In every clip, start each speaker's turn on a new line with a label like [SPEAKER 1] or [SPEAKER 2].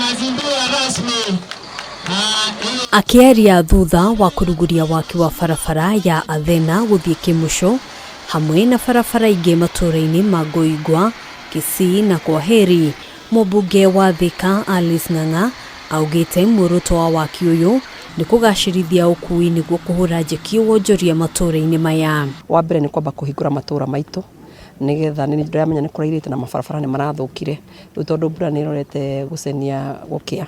[SPEAKER 1] Anazindua rasmi
[SPEAKER 2] Akĩaria thutha wa kũrugũria waki wa barabara ya Athena gũthiĩ Kĩmũco hamwe na barabara ingĩ matũũra-inĩ ma Ngoingwa, Kisii na Kwaheri, mũmbunge wa Thika Alice Ng'ang'a augĩte muoroto wa waki ũyũ nĩ kũgacĩrithia ũkui nĩguo kũhũra njeki wonjoria matũũra-inĩ maya.
[SPEAKER 3] Wa mbere nĩ kwamba kũhingũra matũũra maitũ nĩgetha nĩ ndĩramenya nĩ kũrairĩte na mabarabara nĩ marathũkire, rĩu tondũ mbura nĩ ĩrorete gũcenia gũkĩa,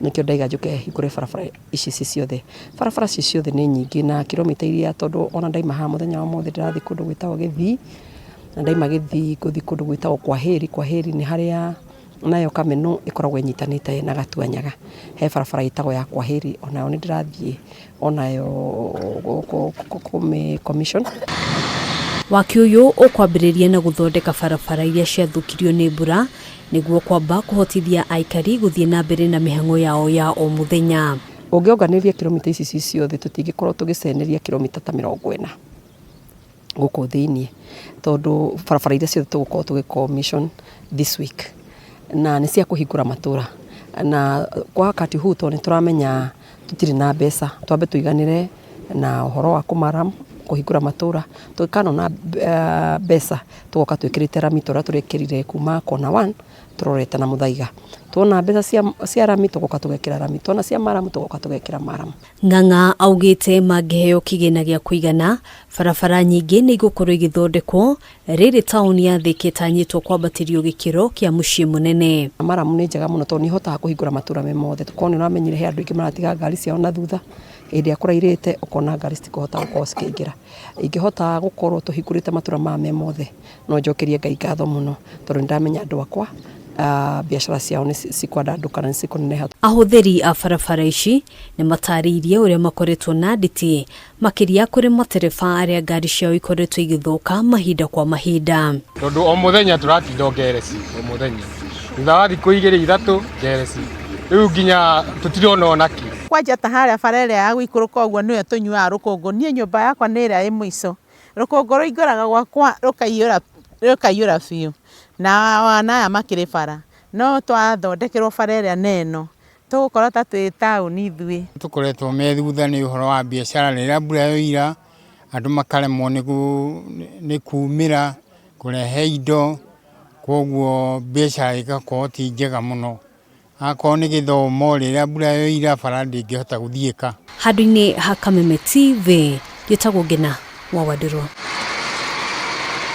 [SPEAKER 3] nĩkĩo ndaiga njũke hingũre barabara ici ci ciothe. Barabara ci ciothe nĩ nyingĩ na kilomita iria tondũ ona ndaima haha mũthenya wa ũmũthĩ ndĩrathiĩ kũndũ gwĩtagwo Gĩthii, na ndaima Gĩthii ngũthiĩ kũndũ gwĩtagwo Kwaheri, Kwaheri nĩ harĩa nayo Kameno ĩkoragwo ĩnyitanĩte na Gatuanyaga. He barabara ĩtagwo ya Kwaheri onayo nĩ ndĩrathiĩ onayo kũmĩ commission.
[SPEAKER 2] Waki ũyũ ũkwambĩrĩria na gũthondeka barabara iria ciathũkirio nĩ mbura nĩguo kwamba kũhotithia aikari gũthiĩ na mbere na mĩhang'o yao ya o mũthenya.
[SPEAKER 3] Ũngĩonganĩrĩria kilomita ici ci ciothe tũtingĩkorwo tũgĩcenĩria kilomita ta 40 gũkũ thĩiniĩ, tondũ barabara iria ciothe tũgũkorwo tũgĩ commission this week na nĩ cia kũhingũra matũra, na kwa wakati huu tondũ nĩ tũramenya tũtirĩ na mbeca, twambe tũiganĩre na ũhoro wa kũmaram kũhingũra matũra, tũngĩkanona mbeca tũgoka twĩkĩrĩte rami ta ũrĩa tũrekĩrire kuma corner one tũrorete na Mũthaiga. Tuona mbeca cia rami tũgoka tũgekĩra rami, tuona cia maramu tũgoka tũgekĩra maramu.
[SPEAKER 2] Ng'ang'a augĩte mangĩheo kĩgĩna gĩa kũigana, barabara nyingĩ nĩ igũkorwo igĩthondekwo rĩrĩ taũni ya Thika ĩtanyĩtwo kwambatĩrio gĩkĩro kĩa mũciĩ mũnene.
[SPEAKER 3] Maramu nĩ njega mũno tondũ nĩ ihotaga kũhingũra matũra me mothe. Tũkorwo nĩ ũramenyire he andũ aingĩ maratiga ngari ciao na thutha, hĩndĩ ĩrĩa kũrairĩte ũkona ngari citikũhota gũkorwo cikĩingĩra. Ingĩhota gũkorwo tũhingũrĩte matũra maya me mothe, no njokerie Ngai ngatho mũno tondũ nĩ ndamenya andũ akwa biacara ciao nĩ cikwandandũka na nĩ cikũneneha.
[SPEAKER 2] Ahũthĩri a barabara ici nĩ matarĩirie ũrĩa makoretwo na nditi makĩria kũrĩ matereba arĩa ngari ciao ikoretwo igĩthũka mahinda kwa mahinda.
[SPEAKER 4] Tondũ o mũthenya tũratinda o ngereci o mũthenya, thutha wa thikũ igĩrĩ ithatũ ngereci, rĩu nginya tũtirona ona kĩ.
[SPEAKER 5] Kwanja ta harĩa bara ĩrĩa ya gũikũrũka ũguo nĩyo tũnyuaga rũkũngũ, niĩ nyũmba yakwa nĩ ĩrĩa ĩ mũico, rũkũngũ rũingĩraga gwakwa rũkaiyũra rũkaiyũra biũ, na ana aya makĩrĩ bara, no twathondekerwo bara ĩrĩa neno, tũgũkorwo ta twĩ taũni ithuĩ.
[SPEAKER 6] Tũkoretwo me thutha nĩ ũhoro wa biacara rĩrĩa mbura yoira andũ makaremwo nĩ kumĩra kũrehe indo, koguo biacara ĩgakorwo ti njega mũno. Akorwo nĩ gĩthomo rĩrĩa mbura yoira bara ndĩngĩhota gũthiĩka.
[SPEAKER 2] Handũ-inĩ ha Kameme TV, njĩtagwo Ngĩna wa Wandirũ.